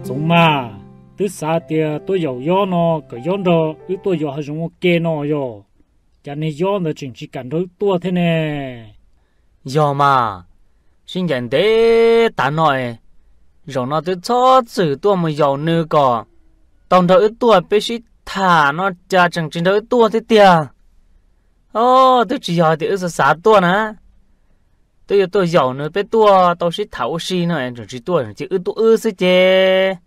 Txoov Mag, twb xav tias tuaj yaum Yob no kom Yob nrog wb tuaj yos hav zoov ua ke no yog, cas niag Yob ntawd tseem tsis kam nrog wb tuaj thiab ne? Yog mas, sib ncaim ntev tas no es, zaum no twb txhob txwm tuaj mus yaum nws kom tau nrog wb tuaj peb sib tham no cas tseem tsis nrog wb tuaj thiab tiag. Os, twb tsis yog hais tias wb xav xav tuaj na, twb yuav tuaj yaum nws peb tuaj tau sib tham ua si no es tseem tsis tuaj, cia wb tuaj wb xwb ces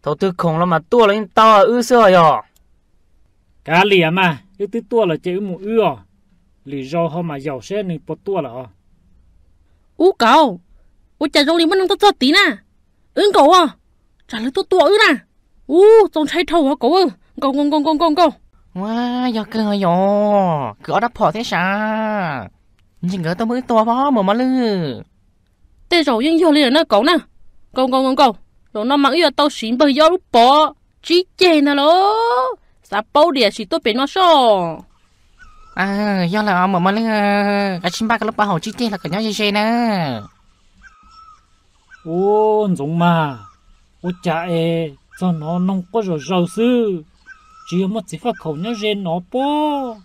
thaum twg khoom los mas tuaj los yeej tau wb xwb os yog. Kav liam mas, wb twb tuaj lawm ces wb mus wb os, lwm zaus ho mas yaum seb nws puas tuaj lawm os. Ub kauv, ua cas zoo li muaj neeg tuaj txog tid na? Wb nkaum os, tsam lawv tuaj tua wb na. Ub, txaus ntshai dhau hov kauv, nkaum nkaum nkaum nkaum nkaum nkaum. Ua, yog kawg yog, kwv ob rab phom thiab sav, ntshe nkawd tuaj muab wb tua pob Muas Mos Lwj. Tej zaum yeej yog li lawm na kauv na. Nkaus nkaus nkaus nkaus, zaum no mas wb yuav tau siv npawg Yob lub pov tsib ceg ntag lauj. Xav paub diam sim tuaj pem no soj. Yog lawm Muas Mos Lwj, kav tsij npaj koj lub pov haum tsib ceg los kom nyob ze ze na. Ub, Ntxoov Mag, ua cas es txog no noog quaj zom zaws xwb, tsis yog muaj txiv faj khaum nyob ze no pob?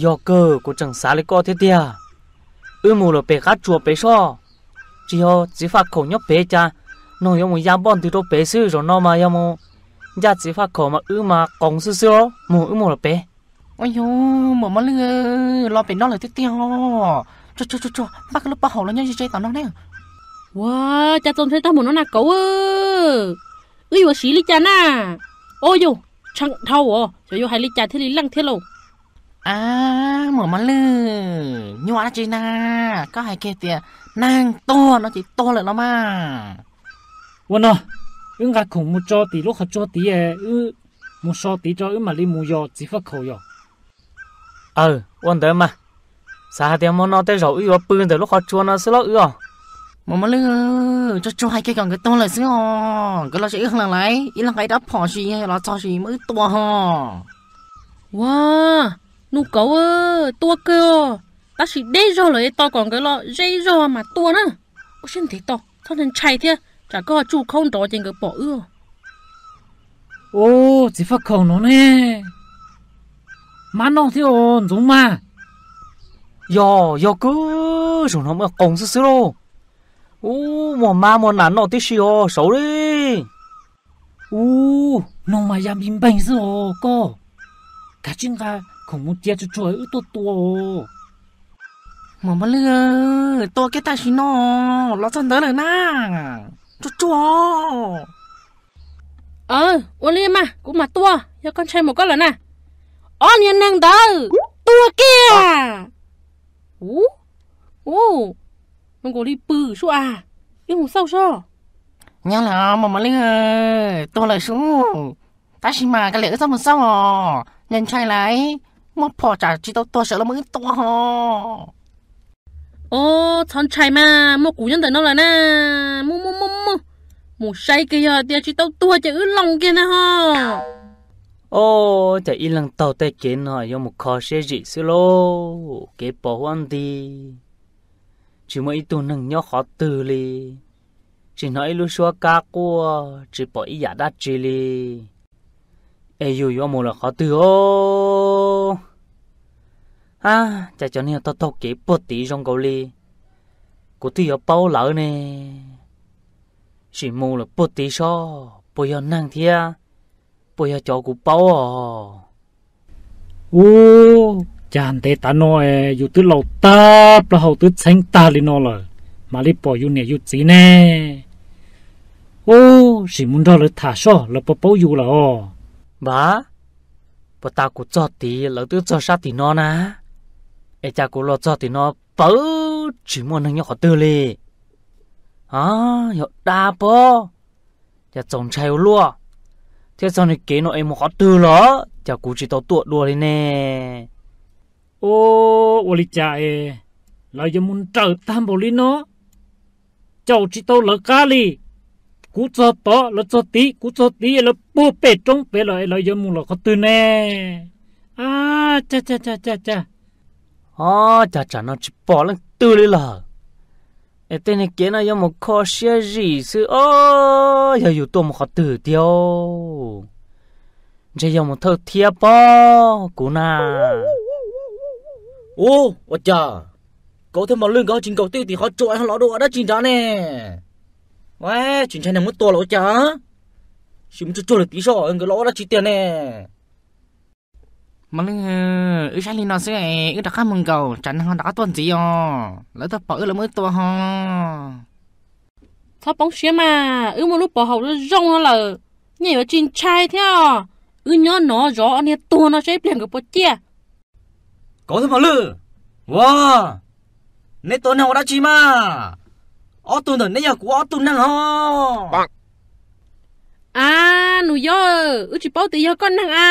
Yog kawg, kuv tseem xav li koj thiab tiag. Wb mus lawm pem qab tsuas pem soj, tsis yog txiv faj khaum nyob pem cas, noog yuav mus ya npoj ntws rau pem xwb, zaum no mas yog mus ncaj txiv faj khaum mas wb mas qoos xwb xwb os, mus wb mus lawm pem. Ua yog, Muas Mos Lwj, los pem no lawm tiag tiag os. Tsuag tsuag tsuag, npaj koj lub pov haum los nyob ze ze tom no na. Ua, cas txaus ntshai tag mus no na kauv, wb yuav siv li cas na? Au yog, tsheej dhau os, xyov yuav hais li cas thiaj li leej thiab lauj. Ab, Muas Mos Lwj, nyuaj dab tsi na, koj hais kiag tias neeg tuag no ces tuag lawm los mas. Ua no, wb nqa khoom mus tso tim lub qhov tsua tid, wb mus so tid tso wb mam li mus yos txiv faj khaum yog. Aw, ua ntawd mas, xav hais tias hmo no tej zaum wb yuav pw ntawm lub qhov tsua no xwb lauj wb os. Muas Mos Lwj, tsuag tsuag hais kiag kom nkawd tuag lawm xwb os, nkawd los tsev wb hlees lawm, ib leeg nqa ib rab phom sis los txog sis muab wb tua ho. Ua, nus kauv, tua kawg, tab sis deb zog lawm es tos kom nkawd los ze zog mas tua na. Ua siab ntev tos, txhob ntshai thiab, tsam koj tsuj khaub nrov ces nkawd pom wb. Ub, txiv faj khaum no ne, mab noj thiab os Ntxoov Mag. Yog, yog kawg, zaum no muaj qoos xwb xwb lauj. Ub, muaj mab muaj nas noj tib si os, saud li. Ub, noog mas ya npij npeeg xwb os koj. Kav tsij nqa khoom mus cia tsuag tsuag wb tuaj tua os. Muas Mos Lwj, tua kiag tam sim no, los txog ntawd lawm na. Tsuag tsuag. Ua li mas kuv mam tua, yog koj ntshai mus koj lawm na. Ob niag neeg ntawd, tua kiag. Ub, ub, zoo nkaus li pw sub as, wb mus xauj soj. Nyob lawm Muas Mos Lwj, tuag lawm sub. Tab sis mas kav liam wb txhob mus xauj os, ntshai ntshai lawm, muaj phom tsam tsis tau tuag sawv los muab wb tua ho. Os, txhob ntshai mas, muaj kuv nyob ntawm no lawm na. Mus mus mus mus, mus saib kiag yog tias tsis tau tuag ces wb loo kiag ntag ho. Os, cas ib leeg taug tej kev no yuav mus kho siab zim xwb lauj, kev pos huab nti, tsis muaj ib tug neeg nyob qhov twg li, tsis hnov ib lub suab kab quaj, tsis pom ib yam dab tsi li. Es yus yuav mus lawm qhov twg os? Ab, cas cov niag taug taug kev puag tid zoo nkaus li kuv twb yuav paub lawm ne. Sim mus lawm puag tid soj, puas yog neeg thiab puas yog cov kuv paub os? Ub, cas ntev tas no es yus twb laus tag plaub hau twb txheeb tag li no lawm, mam li pom yus niam yus txiv ne. Ub, sim mus nrog lawv tham soj lawv puas paub yus lawm os. Npam, puas tas kuv txog tid lawv twb txog sab tim no na, es cas kuv los txog tim no pawv tsis muaj neeg nyob qhov twg li? A, yog dab pob, cas txaus ntshai ua luaj, thiab txog nws kev no es mus qhov twg los cas kuv tsis tau tuaj dua li ne? Ub, ua li cas es lawv yuav mus nrawm tag npaum li no? Caum tsis tau lawv qab li. Kuv txog tod lawv txog tid, kuv txog tid lawv puag pem roob pem lawm es lawv yuav mus lawm qhov twg ne? A, cas cas cas cas cas. O, cas tsam no tsis pom leej twg li lawm, es tej niag kev no yuav mus kho siab zim xwb os. Yog yus tuaj mus qhov twg tiag, ntshe yog mus thawj thiab pob kuv na. Ub, ua cas Kauv thiab Mos Lwj nkawd ho tsis nkaum twj tim qhov tsua ho los dua ua dab tsi nrad ne? Tsis ntshai neeg muab tua los ua cas? Sim mus tsuag tsuag lawm tid soj nkawd los ua dab tsi tiag ne? Mos Lwj, wb saib li no xwb es wb rov qab mus nkaum tsam neeg ho rov qab tuaj ntxiv os, lawv tuaj pom wb lawv muab wb tua ho. Txhob poob siab mas, wb muaj lub pov haum zoo no lawm, nyiaj yuav tsis ntshai thiab. Wb nyob no zov ob niag tuag no seb ib pliag nkawd puas ciaj. Kauv thiab Mos Lwj, ua, neb tua neeg ua dab tsi mas? Ob tug ntawm neb yog kuv ob tug neeg ho. A, Nus Yob, wb tsis paub tias yog koj neeg a.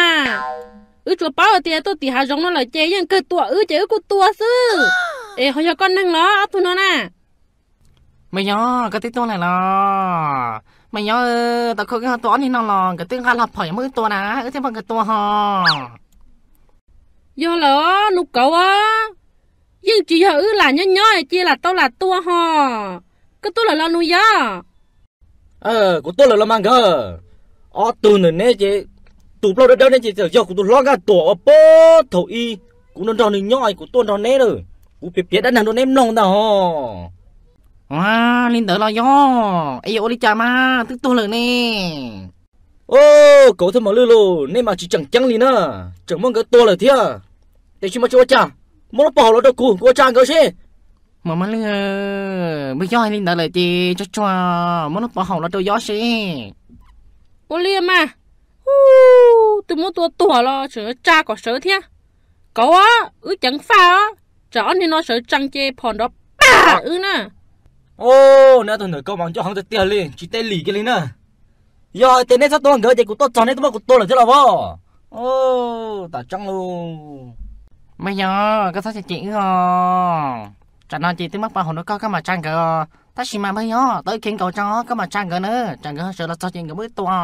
Wb tsuas paub tias tuaj tim hav zoov no lawm ces yeej kawg tua wb ces wb kuj tua xwb. Es ho yog koj neeg los ob tug no na? Maiv Yob, koj twb tuaj lawm los? Maiv Yob, tau koj ho tua ob niag no los nkawd twb nqa hlo phom yuav muab wb tua na, wb thiaj muab nkawd tua ho. Yog lawm Nus Kauv, yeej tsis yog wb lam nyob nyob cia lam tau lam tua ho. Koj tuaj lawm los Nus Yob? Kuv tuaj lawm los mas nkawd. Ob tug ntawm neb ces, tus plaub dawb dawb neb ces txawm yog kuv tus hlob Nkaj Tuam uas puag thaum ub kuv nrog nrog nws nyob es kuv tuaj nrog neb lawm, kuv piav piav dab neeg rau neb mloog ntag ho. Ua li ntawd los yog, es yuav ua li cas mas twb tuag lawm ne? Kauv thiab Mos Lwj lauj, neb mas tsis tseem ceeb li na, tseem muab nkawd tua lawm thiab. Tiam sis mas tsis ua cas, muab lub pov haum los rau kuv, kuv ua tsa nkawd seb. Mos Lwj, Maiv Yob hais li ntawd lawm ces tsuag tsuag muab lub pov haum los rau Yob seb. Ua li mas, twb muab tua tuag los tseem tsa kom sawv thiab. Kauv, wb ceev faj os, tsam ob niag no sawv tsees ces phom nrov pag wb na. Neb ob tug ntawm ko mas ncauj heev tiag tiag li, tsis teb lim kiag li na. Yog hais tias neb txhob tua nkawd ces kuv tuaj txog neb twb muab kuv tua lawm thiab los as. Tam tseeb lauj. Maiv Yob, koj txhob cem wb os. Tsam no ces twb muab pov haum rau koj, koj mam tsa nkawd os. Tab sis mas Maiv Yob, tau wb khiav nkaus tso koj mam tsa nkawd na, tsam nkawd ho sawv los txog ces nkawd muab wb tua.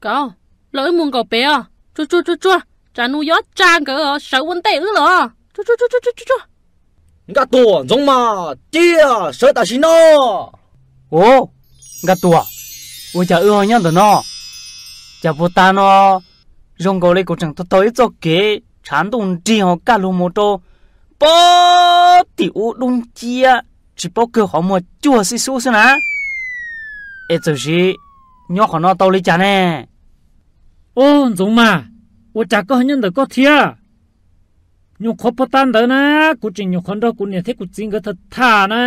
Kauv, los wb mus nkaum pem os, tsuag tsuag tsuag tsuag, tsam Nus Yob tsa nkawd sawv ua ntej wb los. Tsuag tsuag tsuag tsuag tsuag. Nkaj Tuam, Ntxoov Mas, cia sawv tam sim no. Ua, Nkaj Tuam, ua cas wb ho nyob ntawm no? Cas puag ta no zoo nkaus li kuv tseem taug taug ib txoj kev tshav ntuj nrig ho kaj lug mus rau pem tim ub dub nciab tsis paub kawg qhov muag cuag xib xub xwb na. Es txawm sim nyob qhov no tau li cas ne? Ub, Ntxoov Mas, ua cas koj ho nyob ntawm koj thiab? Nyuam qhuav puag ta ntawd na, kuv tseem nyuam qhuav nrog kuv niam thiab kuv txiv nkawd tham tham na,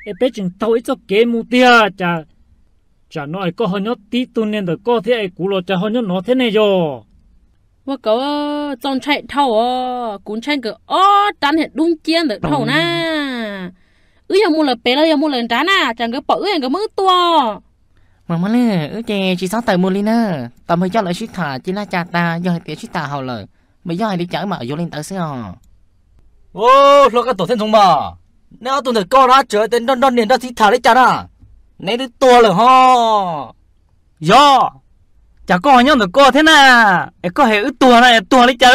es peb tseem taug ib txoj kev mus tiag, cas tsam no es koj ho nyob tib tug niag ntawm koj thiab es kuv los cas ho nyob no thiab ne yog? Ua kauv, txaus ntshai dhau os, kuv ntshai nkawd ob rab niag dub nciab ntawm dhau na. Wb yog mus lawm pem los yog mus lawm nrad na, tsam nkawd pom wb nkawd muab wb tua. Mas Maiv Lwj, wb ces tsis txhob tawm mus li na, tos npawg coj lawv sib tham cia li cas tas, yog hais tias sib tham haum lawm, npawg Yob hais li cas wb mam yuav li ntawd xwb os. Ub, hluas Nkaj Tuam thiab Ntxoov Mas, neb ob tug ntawm ko na tseem tias nrog nrog niam nrog txiv tham li cas na? Neb twb tuag lawm ho. Yog, cas koj ho nyob ntawm ko thiab na? Es koj hais wb tuag na es tuag li cas?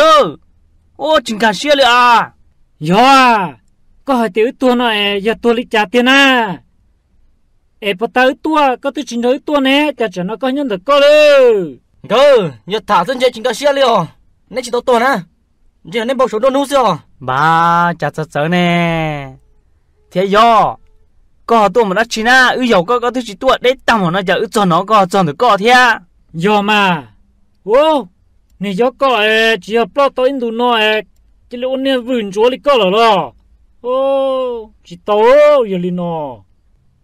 Ub, tsis nkag siab li as. Yog, koj hais tias wb tuag no es yog tuag li cas tiag na? Es puag ta wb tuaj koj twb tsis nrog wb tuaj ne, cas tsam no koj nyob ntawm koj lawm? Nkawd, yog tham xwb ntshe tsis nkag siab li os. Neb tsis tau tuag na, ntshe yog neb npau suav nruab hnub xwb os. Npab, cas txawv txawv ne. Thiab Yob, koj ho tuaj mus dab tsi na? Wb yaum koj koj twb tsis tuaj, deb tag mam no cas wb txog no koj ho txog ntawm koj thiab. Yog mas, ub, niag Yob koj es tsis yog ploj tau ib ntus no es cia li ua niag vwm ntsuav li koj lawm los? Tsis tau, yog li no.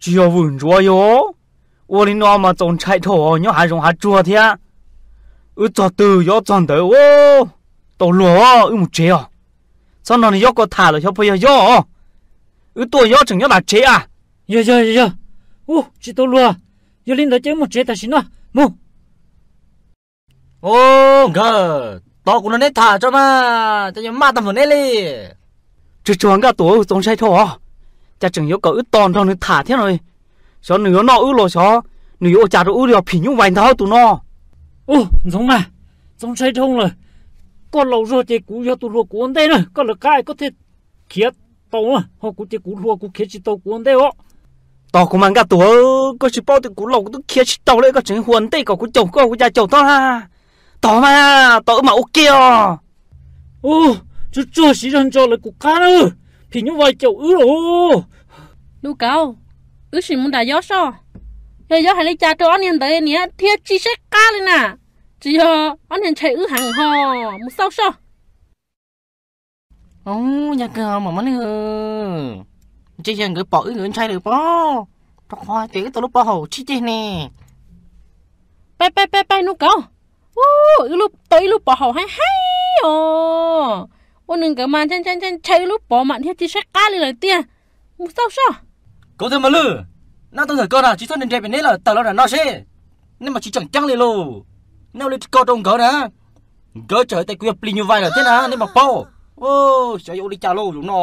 Tsis yog vwm ntsuav yog, ua li no mas txaus ntshai dhau nyob hav zoov hav tsuag thiab. Wb txog twg Yob txog ntawd. Tau luag, wb mus tsev os. Txhob nrog niag Yob koj tham lawm, xyov puas yog Yob os. Wb tuaj Yob tseem nyob tom tsev a. Yog yog yog, ub, tsis tau luag, yog li ntawd ces wb mus tsev tam sim no, mus. Ub, nkawd, tos kuv nrog neb tham tso mas, cas yuav maj tag npaum neb li. Tsuag tsuag Nkaj Tuam, txaus ntshai dhau os. Cas tseem yuav kom wb tos nrog nws tham thiab no. Xyov nws yuav noj wb los xyov nws yuav ua cas rau wb li os, phim nyuj vais ntag tus no. Ub, Ntxoov Mas, txaus ntshai dhau lawm. Koj laus zog ces kuv yog tus hluas kuv ua ntej na, koj lawv qab koj thiaj khiav tau na, ho kuv ces kuv hluas kuv khiav tsis tau kuv ua ntej os. Tos kuv mas Nkaj Tuam, koj tsis paub tias kuv laus kuv twb khiav tsis tau li, koj tseem huam ntej kom kuv caum koj, kuv cas caum tau na. Tos mas, tos wb mam ua ke os. Ub, tsuag tsuag siv zog ntso lawv kuv qab na, phim nyuj vais caum wb os. Nus Kauv, wb sim mus nram Yob soj. Yog Yob hais li cas rau ob niag ntawd niam thiaj tsis saib qab li na. Tsis yog ob niag ntshai wb heev ho, mus xauj soj. Ub, yog kawg mas Mab Lwj, ntshe yog nkawd pom wb nkawd ntshai lawm pob, rau qhov tias wb tau lub pov haum tsib ceg ne. Pab pab pab pab Nus Kauv, ub, wb tau ib lub pov haum haib haib os. Ua nws nkawd mas ntshai ntshai ntshai wb lub pov mas thiaj tsis saib qab li lawm tiag. Mus xauj soj. Kauv Thaj Mab Lwj, nab tuaj ntawm koj na, tsis txhob nres nres pem neb lawm, tawm los nram no seb. Neb mas tsis tseem ceeb li lauj. Neb ua li ko rau nkawd na, nkawd txawm hais tias kuv yog plis nyuj vais lawm thiab na, neb mas paub. Xyov yuav ua li cas lauj zaum no.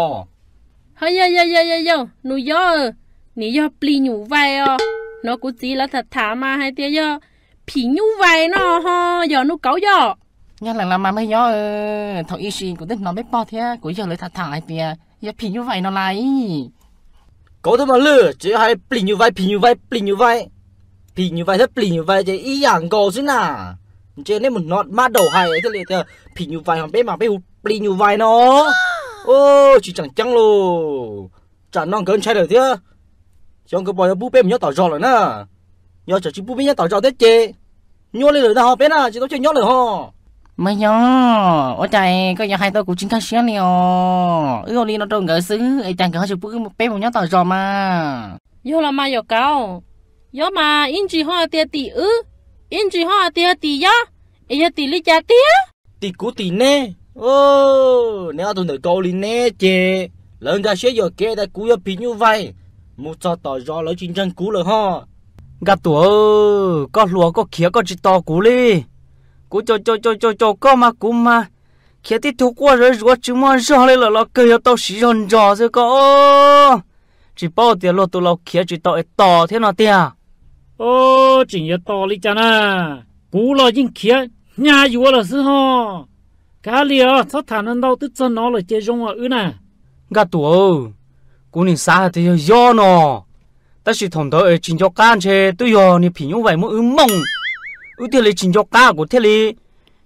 Ho yog yog yog yog yog, Nus Yob, nim yog plis nyuj vais os. Hnov kuv txiv lawv tham tham mas hais tias yog phim nyuj vais no ho, yog Nus Kauv yog? Yog lawm los mas Npawg Yob, thaum ib sim kuv twb hnov peb pog thiab kuv yawg lawv tham tham hais tias yog phim nyuj vais no lais. Kauv Thaj Mab Lwj, tseem hais plis nyuj vais, phim nyuj vais, plis nyuj vais, phim nyuj vais thiab plis nyuj vais ces ib yam nkaus xwb na. Ntshe neb mus hnov mab daum hais thiaj li tias phim nyuj vais, ho peb mas peb hu plis nyuj vais no. Tsis tseem ceeb lauj. Tsam no nkawd ntshai lawm thiab. Xyov nkawd puas yuav pub peb mus nyob tom zos lawm na. Yog tseem tsis pub peb nyob tom zos thiab ces nyuaj li lawm ntag ho, peb na tsis tau coj nyob lawm ho. Npawg Yob, ua cas koj yuav hais tau kuv tsis nkag siab li os? Wb ua li no rau nkawd xwb es cas nkawd ho tsis pub peb mus nyob tom zos mas? Yog los mas Yom Kauv, Yob mas ib ntsis ho tias tim wb, ib ntsis ho tias tim Yob, es yog tim li cas tiag? Tim kuv tim neb. Neb ob tug ntawm ko ua li neb ces lawv nkag siab yuam kev tias kuv yog phim nyuj vais, mus txog tom zos lawv tsis ntseeg kuv lawm ho. Nkaj Tuam, koj hluas koj khiav koj tsis tos kuv li. Kuv caum caum caum caum caum koj mas kuv mas khiav tib tug quaj zuav zuav tsis muaj zog li lawm los kawg yuav tau siv zog ntsos xwb koj. Tsis paub tias luag tus laus khiav tsis tau es tos thiab no tiag. Tseem yuav tos li cas na? Kuv los yeej khiav hnyav yuav lawm xwb ho. Kav liam, txhob tham ntau ntau, twb txog no lawm ces zoo os wb na. Nkaj Tuam, kuv nim xav hais tias yog Yob no, tab sis thaum ntawd es tsis nco qab ntshe twb yog niag phim nyuj vais muab wb mooj, wb thiaj li tsis nco qab, kuv thiaj li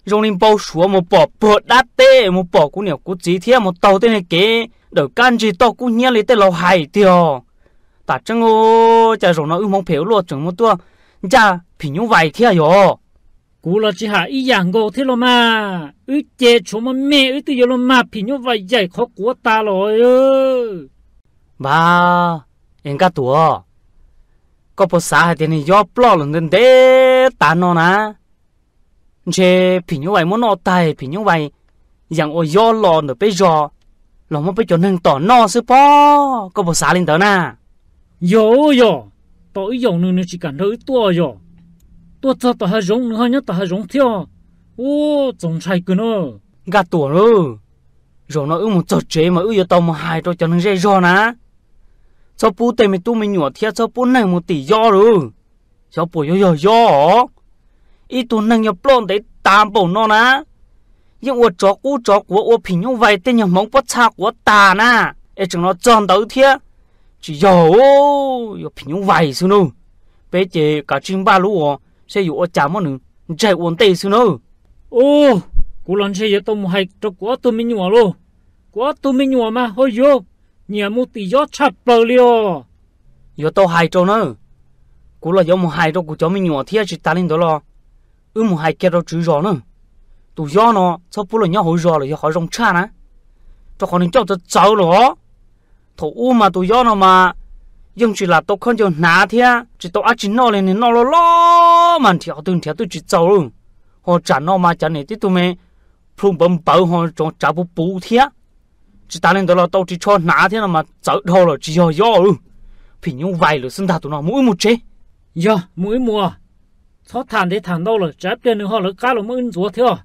zoo li npau suav mus pom puag dab teb, mus pom kuv niam kuv txiv thiab mus taug tej niag kev dawm kab ntsig toj kub hnyiab li tej laus hais tiag. Tam tseeb, cas zaum no wb hmoov phem ua luaj tseem mus tuaj ncaj phim nyuj vais thiab yog? Kuv los tsis hais ib yam nkaus thiab los mas, wb ces tshuav muaj me wb twb yuav luag mag phim nyuj vais yaim qhov quav tas los. Npab, es Nkaj Tuam, koj puas xav hais tias niag Yob ploj lawm ntev ntev tas no na? Ntshe phim nyuj vais muab noj tag, phim nyuj vais yeem ua Yob los ntawm peb zos los muab peb cov neeg tom noj xwb pob, koj puas xav li ntawd na? Yog, yog, tau ib yaum nws, nws tsis kam nrog wb tuaj yog. Tuaj txog tom hav zoov nws ho nyob tom hav zoov thiab. Ub, txaus ntshai kawg na. Nkaj Tuam lauj, zaum no wb mus txog tsev mas wb yuav tau mus hais rau cov neeg zej zog na, txhob pub tej me tub me nyuam thiab txhob pub neeg mus tim Yob lauj. Xyov puas yuav yog Yob os. Ib tug neeg yog ploj ntev tas npaum no na, yeej ua tsov qub tsov quav ua phim nyuj vais tej nyuag hmoov pob txha quav tas na, es tseem los txog ntawd thiab. Tsis yog, yog phim nyuj vais xwb nawb. Peb ces kav tsij npaj lub uas seb yuav ua cas muab nws ntsaig ua ntej xwb nawb. Ub, kuv los ntshe yuav tau mus hais rau kuv ob tug me nyuam lauj. Kuv ob tug me nyuam mas ho yuav nyiam mus tim Yob tshaj plaws li os. Yuav tau hais rau na. Kuv los yuav mus hais rau kuv cov me nyuam thiab, tsis tas li ntawd los wb mus hais kiag rau tswv zos na. Tus Yob no txhob pub los nyob hauv zos lawm yog qhov zoo tshaj na, rau qhov nws coj txawv txawv lawm os. Thaum ub mas tus Yob no mas yeej tsis lam tau khaub ncaws hnav thiab tsis tau dab tsi noj li, nws noj loj loj mas nrhiav qhov twg nrhiav twb tsis txaus li. Ho tsam no mas cov niag tib tug me plhu npawv npawv ho tsav puv puv thiab. Tsis tas li ntawd los tau ris tsho hnav thiab no mas txawv dhau lawm, tsis yog Yob. Phim nyuj vais lawm xwb ntag tus no, mus wb mus tsev. Yog, mus wb mus. Txhob tham ntev tham ntau lawm tsam pliag nws ho lawv qab los muab wb ntxuav thiab.